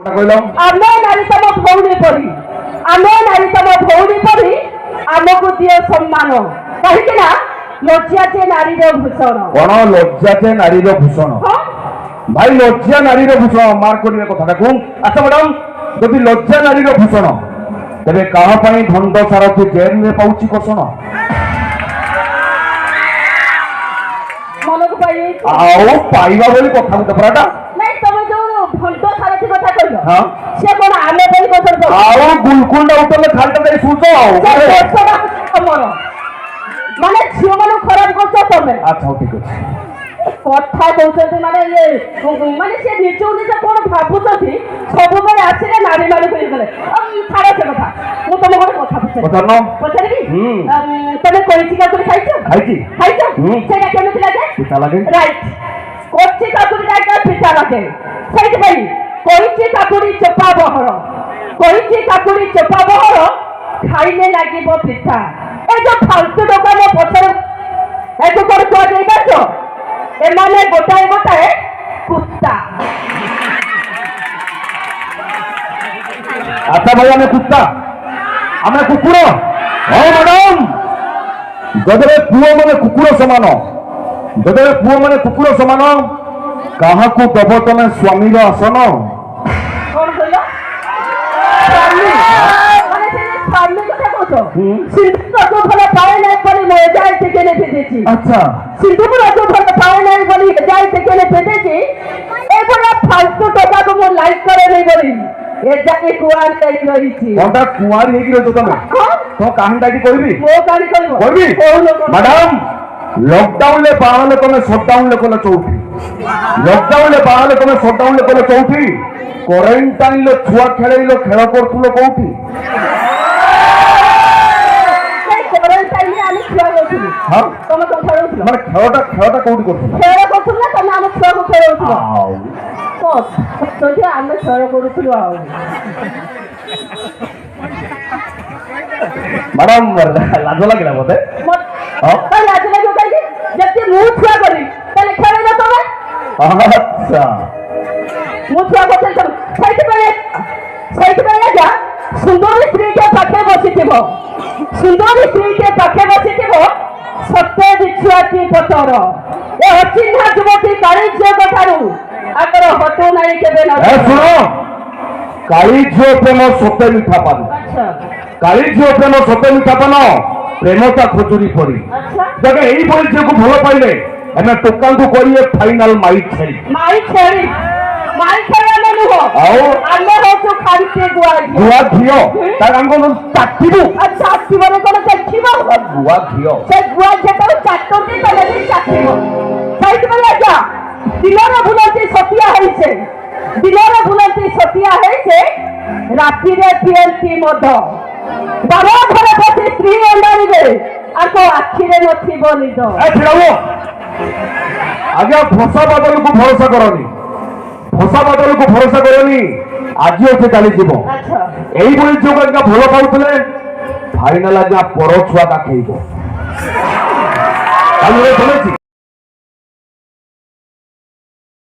କହିଲ। ଆମେ ନାରୀ ତମ ଭଉଣୀ ପରି, ଆମେ ନାରୀ ତମ ଭଉଣୀ ପରି, ଆମକୁ ଦିଅ ସମ୍ମାନ, କାହିଁକି ନା ଲଜ୍ଜା ଯେ ନାରୀର ଭୂଷଣ। କଣ, ଲଜ୍ଜା ଯେ ନାରୀର ଭୂଷଣ? ହଁ। ଭାଇ, ଲଜ୍ଜା ନାରୀର ଭୂଷଣ, ମାର୍କ କରିବେ କଥାଟାକୁ। ଆଚ୍ଛା ମ୍ୟାଡାମ, ଯଦି ଲଜ୍ଜା ନାରୀର ଭୂଷଣ, ତେବେ କାହା ପାଇଁ ଭଣ୍ଡ ସାରଥୀ ଜେଲରେ ପାଉଛି କଷଣ? ମନକୁ ପାଇଯାଇଛି। ଆଉ ପାଇବା ବୋଲି କଥା ଗୋଟେ ପରାଟା। ନାଇଁ, ତମେ ଯୋଉ ଭଣ୍ଡ ସାରଥୀ କଥା କହିଲ, ସେ କଣ ଆମେ ବୋଲି କଷଣ ପାଉଛୁ? ଆଉ ଗୁଲକୁଣ୍ଡା ଉଠଲେ ଖାଲିଟା ଦେଇ ଶୁଛ ଆଉ। ସେ ଦୋଷଟା ତମର, ମାନେ ଝିଅ ମାନଙ୍କୁ ଖରାପ କରୁଛ ତମେ। ଆଚ୍ଛା, ହଉ, ଠିକ ଅଛି। କଥା କହୁଛନ୍ତି, ମାନେ ଇଏ ମାନେ ସେ ନିଜକୁ ନିଜେ କଣ ଭାବୁଛନ୍ତି? ସବୁବେଳେ ଆସିଲେ ନାରୀ ମାନଙ୍କୁ ଇଏ କଲେ। ଛାଡ଼ ସେ କଥା, ମୁଁ ତମ ଗୋଟେ କଥା ପଚାରିବି। ପଚାରୁନ। ପଚାରିବି? ହୁଁ। ତମେ କଇଚି କାକୁଡି ଖାଇଛ? ଖାଇଛି। ଖାଇଛ? ହୁଁ। ସେଇଟା କେମିତି ଲାଗେ? ପିତା ଲାଗେ। ରାଇଟ୍, କଚି କାକୁଡି ଟା ପିତା ଲାଗେ। ସେଇଥିପାଇଁ କଇଚି କାକୁଡି ଚୋପା ବହର, କଇଚି କାକୁଡି ଚୋପା ବହର, ଖାଇଲେ ଲାଗିବ ପିତା। ଏ ଯୋଉ ଫାଲତୁ ଦୋକାନ ପଛରେ, ଏକୁ କଣ କୁହାଯାଇ ପାରୁଛ? ଏମାନେ ଗୋଟାଏ ଗୋଟାଏ କୁତ୍ତା। ଆଚ୍ଛା ଭାଇ, ଆମେ କୁତ୍ତା, ଆମେ କୁକୁର? ହଁ ମ୍ୟାଡାମ, ଯଦି ପୁଅ ମାନେ କୁକୁର ସମାନ, ଯଦି ପୁଅ ମାନେ କୁକୁର ସମାନ, କାହାକୁ ଦବ ତମେ ସ୍ୱାମୀର ଆସନ? କଣ କହିଲ? ସ୍ୱାମୀ ମାନେ ସେ ଯୋଉ ସ୍ୱାମୀ କଥା କହୁଛ, ସିନ୍ଧୁକୁ ଭଲ ପାଏ ନାହିଁ ବୋଲି ମୁଁ ଏଯାଏ ଟିକେ ଦେଇଛି। ସିନ୍ଧୁକୁ ଭଲ ପାଏ ନାହିଁ ବୋଲି ଏଯାଏ ଟିକେ ଦେଇଛି। ଏଭଳିଆ ଫାଲତୁ ଟୋକାକୁ ମୁଁ ଲାଇକ୍ କରେନି ବୋଲି ଏଯାଏ କୁଆଁରୀ ହେଇକି ରହିଛି। କଣଟା, କୁଆଁରୀ ହେଇକି ରହିଛ ତମେ? ହଁ। ତମ କାହାଣୀଟା ଏଠି କହିବି? ମୋ କାହାଣୀ କହିବ? କହିବି? କହୁନ କଣ? ମ୍ୟାଡାମ, ଲକଡାଉନ ରେ ବାହାହେଲେ ତମେ, ସଟଡାଉନ ରେ କଲ ଚଉଠି। ଲକଡାଉନ ରେ ବାହାହେଲେ ତମେ, ସଟଡାଉନ ରେ କଲ ଚଉଠି। କ୍ୱାରେଣ୍ଟାଇନ ରେ ଛୁଆ ଖେଳେଇଲ, ଖେଳ କରୁଥିଲ କୋଉଠି? ନାଇଁ, କ୍ୱାରେଣ୍ଟାଇନରେ ଆମେ ଛୁଆ କରୁଥିଲୁ। ତମେ କଣ ଖେଳଉଥିଲ? ମାନେ ଖେଳଟା କୋଉଠି କରୁଥିଲ? ଖେଳ କରୁଥିଲୁ ନା ତମେ ଆମ ଛୁଆକୁ ଖେଳଉଥିଲ? ଆଉ ଯଦି ଆମେ ଖେଳ କରୁଥିଲୁ ଆଉ। ମ୍ୟାଡାମ, ଲାଜ ଲାଗିଲା ବୋଧେ? ହଁ। କାଇଁ ଲାଜ ଲାଗିବ କାହିଁକି? ଯଦି ମୁଁ ଛୁଆ କରିବି, ତାହେଲେ ଖେଳିଲ ତମେ। ମୁଁ ଛୁଆ କରିଥିଲି ତମେ। ସେଇଥିପାଇଁ ଆଜ୍ଞା, ସୁନ୍ଦରୀ ସ୍ତ୍ରୀଟେ ପାଖେ ବସିଥିବ, ସୁନ୍ଦରୀ ସ୍ତ୍ରୀଟେ ପାଖେ ବସିଥିବ, ସତେ ବିଛୁଆତି ପତର। ଏ ଅଚିହ୍ନା ଯୁବତୀ କାଳି ଝିଅଙ୍କ ଠାରୁ ଆଗର ହଟୁ ନାହିଁ କେବେ ଏ ନଜର। ଶୁଣ, କାଳି ଝିଅ ପ୍ରେମ ସତେ ମିଠା ପାନ। କାଳି ଝିଅ ପ୍ରେମ ସତେ ମିଠା ପାନ, ପ୍ରେମଟା ଖଜୁରୀ ପରି। ଯଦି ଏଇଭଳି ଝିଅକୁ ଭଲ ପାଇଲେ, ଆମେ ଟୋକାଙ୍କୁ କହିବେ ଫାଇନାଲ ମାଇ ଛେଳି। ମାଇ ଛେଳି, ମାଇ ଛେଳି ଆମେ ନୁହଁ। ଆଉ? ଆମେ ହଉଛୁ ଖାଣ୍ଟି ଗୁଆ ଘିଅ। ଗୁଆ ଘିଅ, ତାର ଆମେ କଣ ଚାଟିବୁ? ଆଉ ଚାଟିବରେ କଣ ଦେଖିବ? ଗୁଆ ଘିଅ। ସେ ଗୁଆ ଘିଅଟାକୁ ଚାଟନ୍ତି, ତମେ ବି ଚାଟିବ। ସେଇଥିପାଇଁ ଆଜ୍ଞା, ଦିନରେ ବୁଲନ୍ତି ସତିଆ ହେଇছে, ଦିନରେ ବୁଲନ୍ତି ସତିଆ ହେଇছে, ରାତିରେ ପିଅନ୍ତି ମଦ। ବାର ଘରେ ବସି ସ୍ତ୍ରୀ ଅଣ୍ଡାରିବେ, ଆଙ୍କ ଆଖିରେ ନଥିବ ନିଦ। ଏ ଛିଡ଼ା ହୁଅ ଆଜ୍ଞା। ଫସା ବାଦଲକୁ ଭରସା କରନି, ଫସା ବାଦଲକୁ ଭରସା କରନି, ଆଜି ଅଛି କାଲି ଯିବ। ଏଇଭଳି ଝିଅକୁ ଆଜ୍ଞା ଭଲ ପାଉଥିଲେ, ଫାଇନାଲ ଆଜ୍ଞା ପର ଛୁଆ କାଖେଇବ। କାଲି ଶୁଣିଛି।